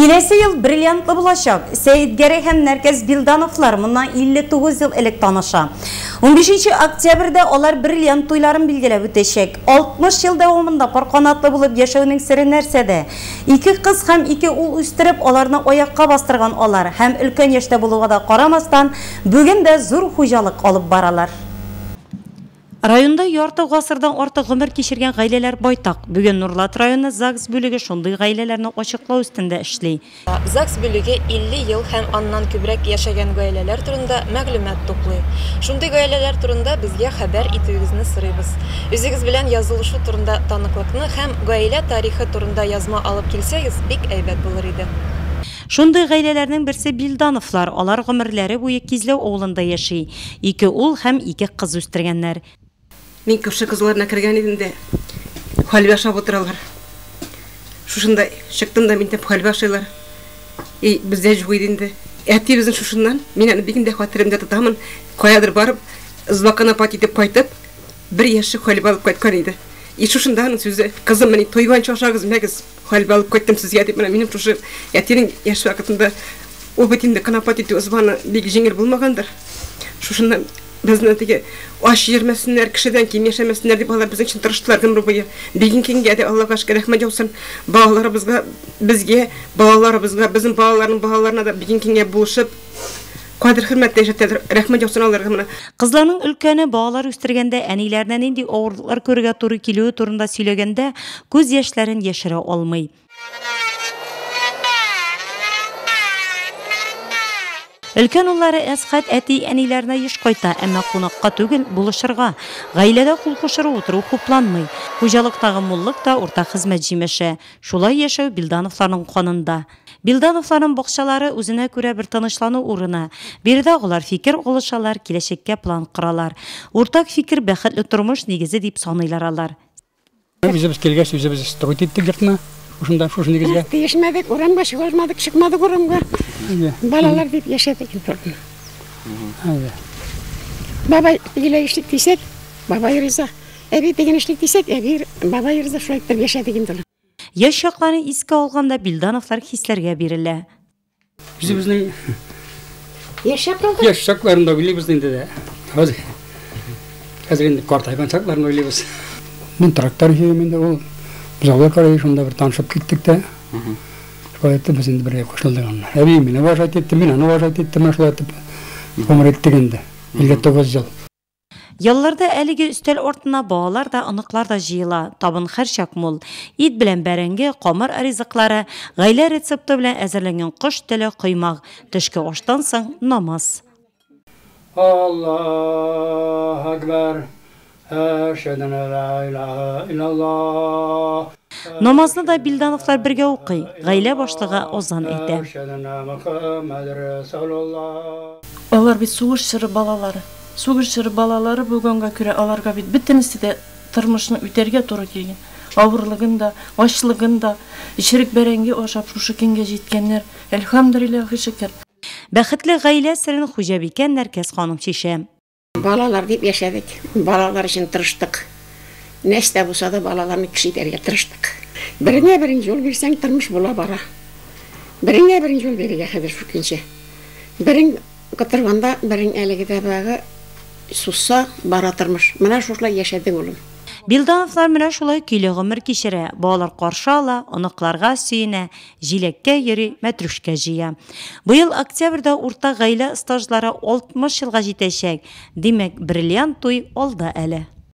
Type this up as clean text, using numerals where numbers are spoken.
Киләсе ел бриллиантлы булачак. Сәетгәрәй һәм Нәркәс Билдановлар моннан 59 ел элек таныша. 15 октябрьдә алар бриллиант туйларын билгеләп үтәчәк. 60 ел дәвамында пар канатлы булып яшәүнең сере нәрсәдә? Ике кыз һәм ике ул үстереп, аларны аякка бастырган алар һәм өлкән яшьтә булуга да карамастан, бүген дә зур хуҗалык алып баралар. Районда ярты гасырдан артык гомер кичергән гаиләләр байтак. Бүген Нурлат районы ЗАГС бүлеге шундый гаиләләрне ачыклау өстендә эшли. ЗАГС бүлеге 50 ел һәм аннан күбрәк яшәгән гаиләләр турында мәгълүмат туплый. Шундый гаиләләр турында безгә хәбәр итүегезне сорыйбыз. Үзегез белән язылышу турында таныклыкны һәм гаилә тарихы турында язма алып килсәгез, бик әйбәт булыр иде. Шундый гаиләләрнең берсе Билдановлар. Алар гомерләре буе Кизләү авылында яши. Ике ул һәм ике кыз үстергәннәр. Мин күрше кызларына кергән идем дә, хәлвә ашап утыралар. Шушында чыктым да, мин дә хәлвә ашыйлар. И бездә юк иде инде. Әти безнең шушыннан, мин аны бик инде хәтеремдә тотамын, каядыр барып, зваканапат итеп кайтып, бер яшьлек хәлвә алып кайткан иде. И шушында аның сүзе, кызым, менә туйганчы ашагыз, мәгез, хәлвә алып кайттым сезгә дип, менә минем шушы әтинең яшь вакытында ул бит инде конопат итү ызбаны бик җиңел булмагандыр. Шушыннан безне теге ач йөрмәсеннәр, кешедән ким яшәмәсеннәр дип алар безнең өчен тырыштылар гомер буе. Бүген көнгә дә Аллага шөкер, рәхмәт яусын. Балаларыбызга, безгә, балаларыбызга, безнең балаларның балаларына да бүген көнгә булышып, кадер хөрмәттә яшәтәләр. Рәхмәт яусын аларга менә. Кызларның өлкәне балалар үстергәндә әниләренә нинди авырлыклар күрергә туры килүе турында сөйләгәндә күз яшьләрен яшерә алмый. Өлкән уллары Әсхәт әти-әниләренә еш кайта, әмма кунакка түгел, булышырга. Гаиләдә кул кушырып утыру хупланмый. Хуҗалыктагы муллык та уртак хезмәт җимеше. Шулай яшәү Билдановларның канында. Билдановларның бакчалары үзенә күрә бер тынычлану урыны. Биредә алар фикер алышалар, киләчәккә план коралар. Уртак фикер бәхетле тормыш нигезе дип саныйлар алар. Үзебез килгәч, үзебез строить иттек йортны. Шушында, шушы нигезгә. Тиешмәдек, урамга чыга алмадык, чыкмадык урамга. Балалар дип яшәдек инде. Бабай тегеләй эшлик дисәк, бабай риза. Әби тегене эшлик дисәк, әби бабай риза, шулай итеп яшәдек инде. Яшь чакларын искә алганда Билдановлар хисләргә бирелә. Үзебезнең яшь яшь чакларын да уйлыйбыз инде дә. Хәзер инде картайган чакларын уйлыйбыз. Мин трактор йөрим инде, ул бозаулар карый, шунда бер танышып киттек тә. Шулай итеп без инде бергә кушылдык аннан. Әби мине уважать итте, мин аны уважать иттем, шулай итеп гомер иттек инде. 59 ел. Ялларда әлеге өстәл артына балалар да, оныклар да җыела. Табын һәрчак мул. Ит белән бәрәңге, камыр ризыклары, гаилә рецепты белән әзерләнгән кош теле, коймак. Төшке аштан соң намаз. Аллаһу акбар. Әшһәдү ан ла илаһа иллаллаһ. Намазны да Билдановлар бергә укый. Гаилә башлыгы азан әйтә. Алар бит сугыш чоры балалары. Сугыш чоры балалары булганга күрә аларга бит бөтенесе дә тормышны үтәргә туры килгән. Авырлыгын да, ачлыгын да, черек бәрәңге ашап шушы көнгә җиткәннәр. Әлхәмдүлилләһи шөкер. Бәхетле гаилә серен хуҗабикә Нәркәс ханым чишә. Балалар дип яшәдек, балалар өчен тырыштык. Нәрсә булса да балаларны кеше итәргә тырыштык. Береңә берең юл бирсәң, тормыш була бара. Береңә берең юл бирергә хәзер шул. Берең котырганда, берең әлеге дә баягы сусса бара тормыш. Менә шулай яшәдек, улым. Билдановлар менә шулай көйле гомер кичерә. Балалар каршы ала, оныкларга сөенә, җиләккә йөри, мәтрүшкә җыя. Быел октябрьдә уртак гаилә стажлары 60 елга җитәчәк. Димәк, бриллиант туй алда әле.